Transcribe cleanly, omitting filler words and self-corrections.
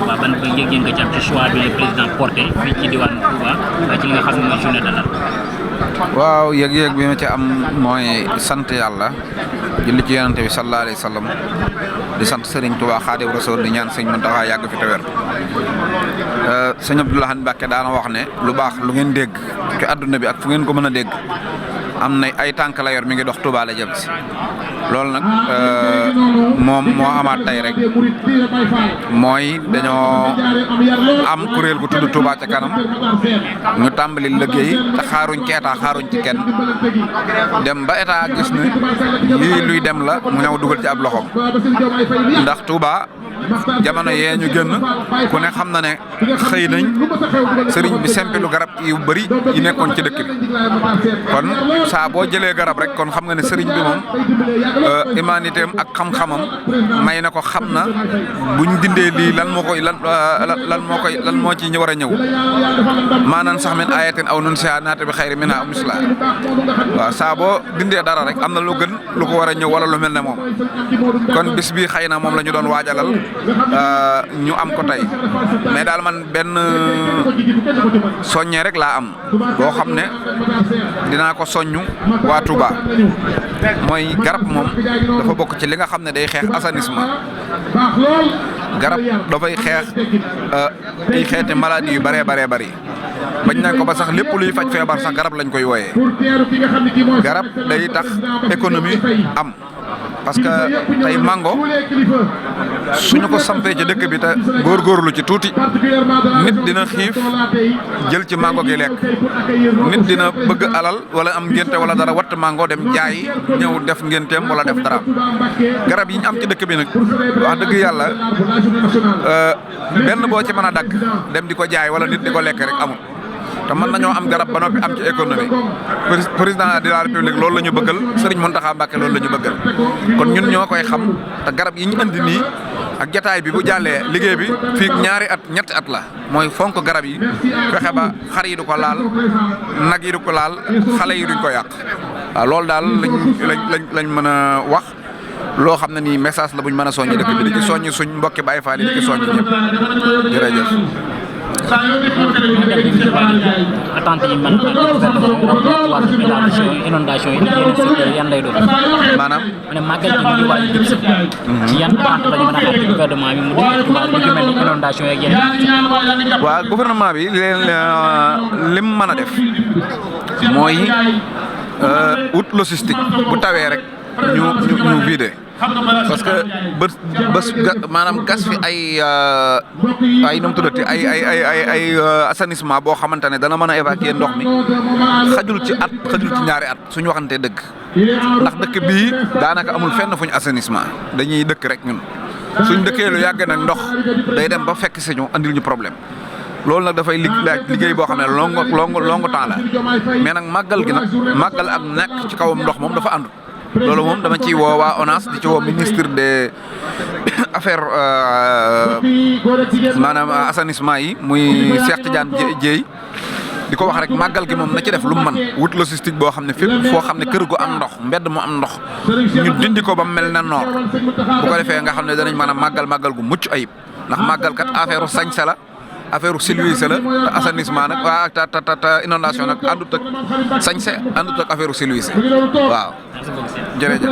Touba ban ba yëg-yëg nga ci am ci choix bi le président porté fii ci diwaanu Touba ci li nga xam ne mooy journée de l'Arc. waaw yëg-yëg bi ma ci am mooy sant yàlla julli ci yonante bi sallallahu alayhi wa sallam di sant Serigne Touba Xaadimu Rasuul di ñaan sëñ Muntaxa yàgg fi te wér. sëñ Abdou Lahad Mbacké daana wax ne lu baax lu ngeen dégg ci àdduna bi ak fu ngeen ko mën a dégg am na ay tànk la yor mi ngi dox Touba la jëm si loolu nag moom moo amaat tey rek mooy dañoo am kuréel gu tudd Touba ca kanam ñu tàmbali liggéey te xaaruñ ci état xaaruñ ci kenn dem ba état gis ne lii luy dem la mu ñëw dugal ci ab loxoom ndax Touba jamono yee ñu génn ku ne xam na ne xëy nañ sëriñ bi sempilu garab yu bëri yi nekkoon ci dëkk bi kon saa boo jëlee garab rek kon xam nga ne sëriñ bi moom humanité am ak xam-xamam may na ko xam na buñ dindee lii lan moo ci war a ñëw maanaam sax min ayatin aw nun sia naata bi xayri minha misla waaw saa boo dindee dara rek am na lu gën lu ko war a ñëw wala lu mel ne moom kon bis bi xëy na moom la ñu doon waajalal ñu am ko tey mais daal man benn soññee rek laa am boo xam ne dinaa ko soññu waa Touba mooy garab moom dafa bokk ci li nga xam ne day xeex assainissement garab dafay xeex ay xeeti maladie yu bëree bëri bañ nañ ko ba sax lépp luy faj feebar sax garab lañ koy wooyee garab day tax économie am parce que tey mango suñu ko sampee ci dëkk bi te góorgóorlu ci tuuti nit dina xiif jël ci mango gi lekk nit dina bëgg alal wala am ngénte wala dara watt mango dem jaay ñëw def ngénteem wala def dara garab yi ñu am ci dëkk bi nag wax dëgg yàlla benn boo ci mën a dagg dem di ko jaay wala nit di ko lekk rek amul te mën nañoo am garab ba noppi am ci économie président de la république loolu la ñu bëggal Serigne Mountakha Mbacké loolu la ñu bëggal kon ñun ñoo koy xam te garab yi ñu andi nii ak jataay bi bu jàllee liggéey bi fii ñetti at la mooy fonk garab yi fexe ba xar yi du ko laal nag yi du ko laal xale yi duñ ko yàq waaw loolu daal lañ mën a wax loo xam ne nii message la buñ mën a soññi dëkk bi di ci soññ suñ mbokki Baye Fall yi di ci soññ ñëpp jërëjëf. attente yi man inondation yi yeneen secteur yan lay doon. maanaam ma ne màggal gi ñu ngi waaj jub si ci yan attente la ñu mën a xaar ci gouvernement bi mu di mel ni inondation yeeg yeneen. waaw gouvernement bi lim mën a def mooy wut logistique bu tawee rek ñu vider parce que maanaam gas fi ay nu mu tuddati ay assainissement boo xamante ne dana mën a évacuer ndox mi xajul ci ñaari at suñu waxantee dëgg ndax dëkk bii daanaka amul fenn fuñ assainissement dañuy dëkk rek ñun suñ dëkkee lu yàgg nag ndox day dem ba fekk si ñu andil ñu problème loolu nag dafay liggéey boo xam ne longu temps la mais nag màggal gi nag màggal ak nekk ci kawam ndox moom dafa àndul loolu moom dama ciy woo waa ONAS di ci woo ministre des affaires maanaam assainissement yi muy Cheikh Tidiane Dièye di ko wax rek màggal gi moom na ci def lu mu mën wut logistique boo xam ne fépp foo xam ne kër gu am ndox mbedd mu am ndox ñu dindi ko ba mu mel ne noor bu ko defee nga xam ne danañ mën a màggal gu mucc ayib ndax màggal kat affaire sañse la affaire civilisé la te assainissement nag waa te inondation nag àndut ak sañse àndut ak affaire civilisé waaw jërëjëf